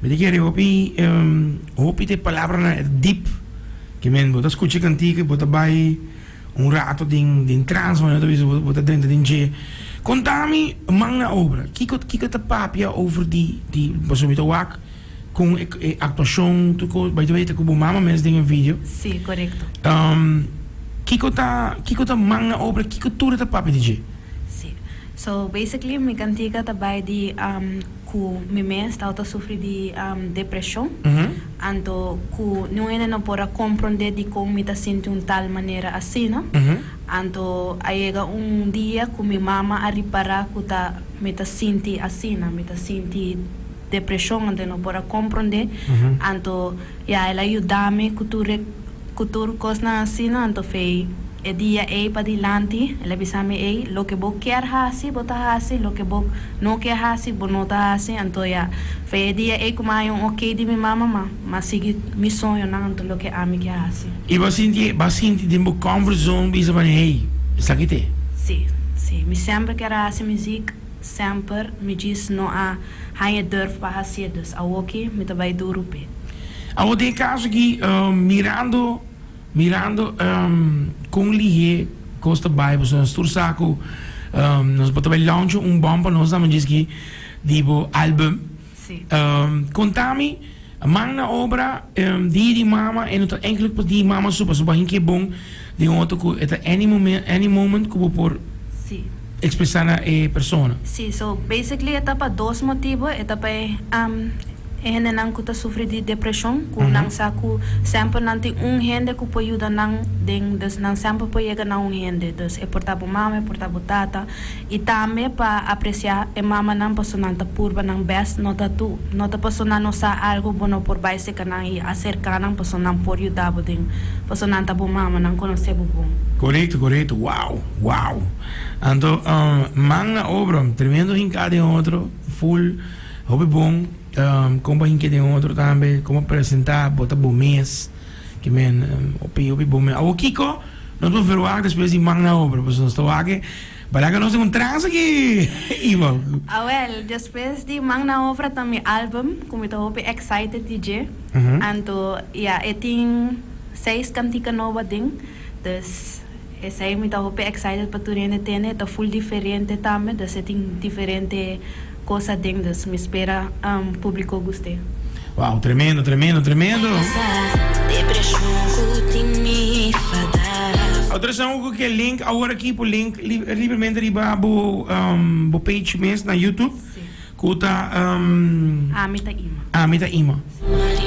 Mi ta kere hopi hopi ta e palabranan e ta deep ke men bo ta skucha e kantika bo ta bai un rato den den trans manera bo ta bisa bo ta drenta den dje. Konta mi man na obra kiko kiko ta papia over di di pasobra mi ta wak kon e e aktuashon tur kos by the way ta ku bo mama mes den e video. Si korekto. Kiko ta kiko ta man na obra kiko tur e ta papia di dje? Si so basically mi kantika ta bai di Ku mi mes tabata sufri di depreshon, anto ku niun hende no por a komprondé dikon mi ta sinti un tal manera asina. Anto a yega un dia ku mi mama a ripará ku ta mi ta sinti asina, mi ta sinti depreshon, anto e no por a komprondé. Anto ya el a yuda mi ku tur e Ku tur kosnan asina, anto fei e dia ei padilanti, el a bisa mi, Ei, loke bo kier hasi, bo ta hasi, loke bo no kier hasi, bo no ta hasi. Anto ya, fei e dia ei ku mi a haña un okey di mi mama, ma mi a sigui mi soñonan, anto loke ami kier hasi. I bo a sinti, bo a sinti den bo comfort zone bisa pa hey, esaki t'e? Sí, sí. Mi semper kier a hasi muziek, semper. Mi djis no a haña durf pa hasié, dus awoki mi ta bai duru p'e. Awor den e kaso aki mirando mirando kon lihé kos ta bai pasobra nos tur sa ku nos bo ta bai launcha un bòm pa nos tambe djis ki di bo album. Konta mi man na obra di di mama e no ta enkele pa di mama so pasobra bo a hinka e bon den otro ku e ta any moment any moment ku bo por ekspresá na e persona. Sí, so basically e ta pa dos motibu, e ta pa e E hendenan ku ta sufri di depreshon, ku nan sa ku semper nan tin un hende ku por yuda nan den, dus nan semper por yega na un hende. Dus e por ta bo mama, e por ta bo tata. I tambe pa apresiá e mamanan pasobra nan ta purba nan bèst, no ta tu, no ta pasobra nan no sa algu bo no por bai seka nan i aserká nan pasobra nan por yuda bo den, pasobra nan ta bo mama, nan konosé bo bon. Korekto, korekto. Wow, wow. Anto man na obra, tremendo hinká den otro, full. Hopi bon kon pa hinke den otro tambe, kon pa presenta bo ta bo mes, ke men hopi hopi bon men. Awor kiko nos por verwagt despues di man na obra? Pasobra nos ta wak e balaga nos den un trans aki Ivo. Awel, despues di man na obra ta mi album ku mi ta hopi excited di dje. Anto ya e tin seis kantika nobo aden, dus esei mi ta hopi excited pa tur hende tende. E ta full diferente tambe, dus e tin diferente. Cos aden dus mi spera publico gust'e. Wow tremendo tremendo tremendo. Otra ku ke link awor aki por link libremente riba bo bo page mes na YouTube ku ta Ami ta Ima. Ami ta Ima.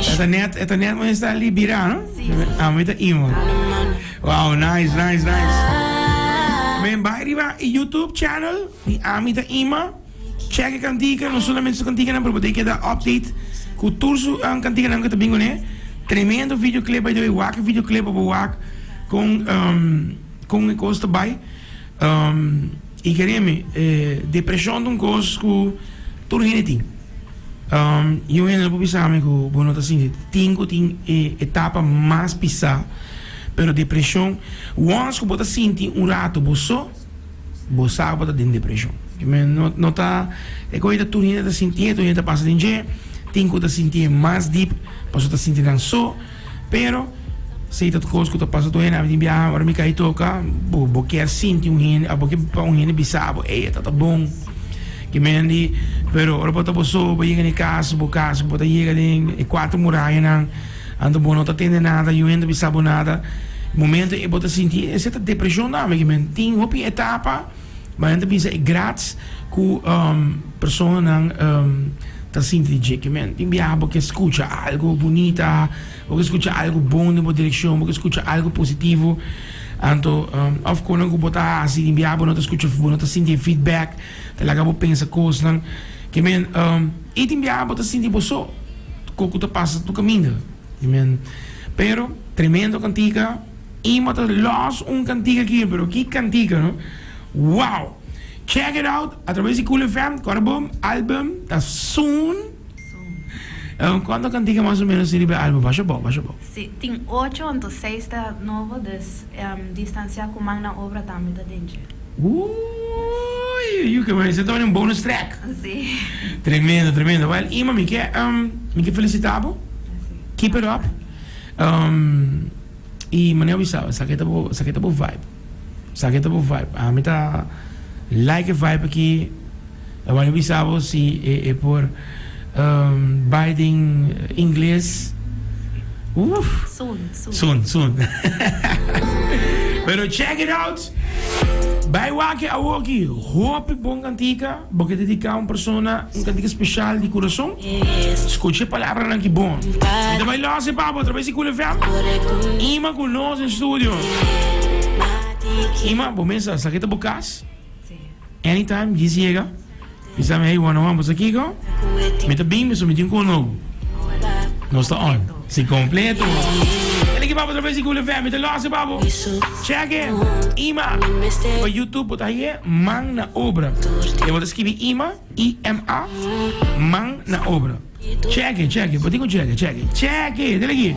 E ta net e ta net wanneer sta li bira no? Ami ta Ima. Wow nice nice nice. Men bai riba YouTube channel di Ami ta Ima. Check e kantika, no solamente su kantikanan pero bo ta keda update ku tur su kantikanan ku ta bin kuné. Tremendo videoclip by the way, wak e videoclip pa bo wak kon kon e kos ta bai. I kere mi, depreshon ta un kos ku tur hende tin. I un hende no por bisa mi ku bo no ta sinti, tin ku tin e etapa mas pisá, pero depreshon, once ku bo ta sinti un rato bo so, Bo sa bo ta den depresion. No, no ta e koe ta tur hende ta sintié, tur hende ta pasa den dje. Tin ku ta sintié mas dip pasobra ta sinti nan so. Pero si ta kos ku ta pasa tur hende. Ami tin biaha ora mi kai toka, bo bo kier sinti un hende, bo ke pa un hende bisa bo, ey e ta ta bon. Ke men di, pero ora bo ta bo so, bo yega na e kas, bo kas, bo ta yega den e kuater murayanan. Anto bo no ta tende nada, yu hende bisa bo nada. Momento e bo ta sinti ese ta depresion tambe ki men tin hopi etapa ma nan ta bisa e grads ku personanan ta sinti di dje ki men tin biaha bo ke skucha algo bunita, bo ke skucha algo bon den bo direkshon, bo ke skucha algo positivo anto of konan ku bo ta hasi tin biaha bo no ta skucha bo no ta sinti e feedback ta laga bo pensa kosnan ki men i tin biaha bo ta sinti bo so. Ko ku ta pasa tu kaminda. Amen. Pero tremendo kantika. Ima ta los un kantika aki, pero ki kantika no. Wow! Check it out a traves di Cool FM. Kòrda bo album ta soon. Kuantu kantika mas o menos tin riba e album? Basha bo, basha bo. Si, tin ocho anto seis ta nobo, dus Distansiá ku man na obra tambe ta den dje. Uy! Yu ke esei ta un bonus track. Si. Tremendo, tremendo. Well, Ima, mi ke, mi ke felicita bo. Keep it up. Y manera bo bisa, esaki ta bo, esaki ta bo vibe. Esaki ta bo vibe. Ami ta like e vibe aki. Awor mi bisa bo si e por bai den ingles. Uf. Soon, soon. Soon, soon. Pero check it out. Bai wak e awoki. Hopi bon kantika. Bo ke dediká un persona un kantika speshal di kurason. Skucha e palabranan ki bon. Mi ta bai los e pa bo atraves di Cool FM. Ima ku nos den studio. Ima, bo mesa, esaki ta bo kas. Anytime djis yega, bisa mi, hey, one on one, bo sa kiko? Mi ta bin, pasobra mi tin ku nobo. Nos ta on. Si kompleto. El aki babo atraves di Cool FM, mi ta los e babo. Check e. Ima. Riba YouTube bo ta haye Man na Obra. E bo ta skibi Ima, I-M-A, Man na Obra. Check e, check e. Bo tin ku check e, check e. Check e! Del aki.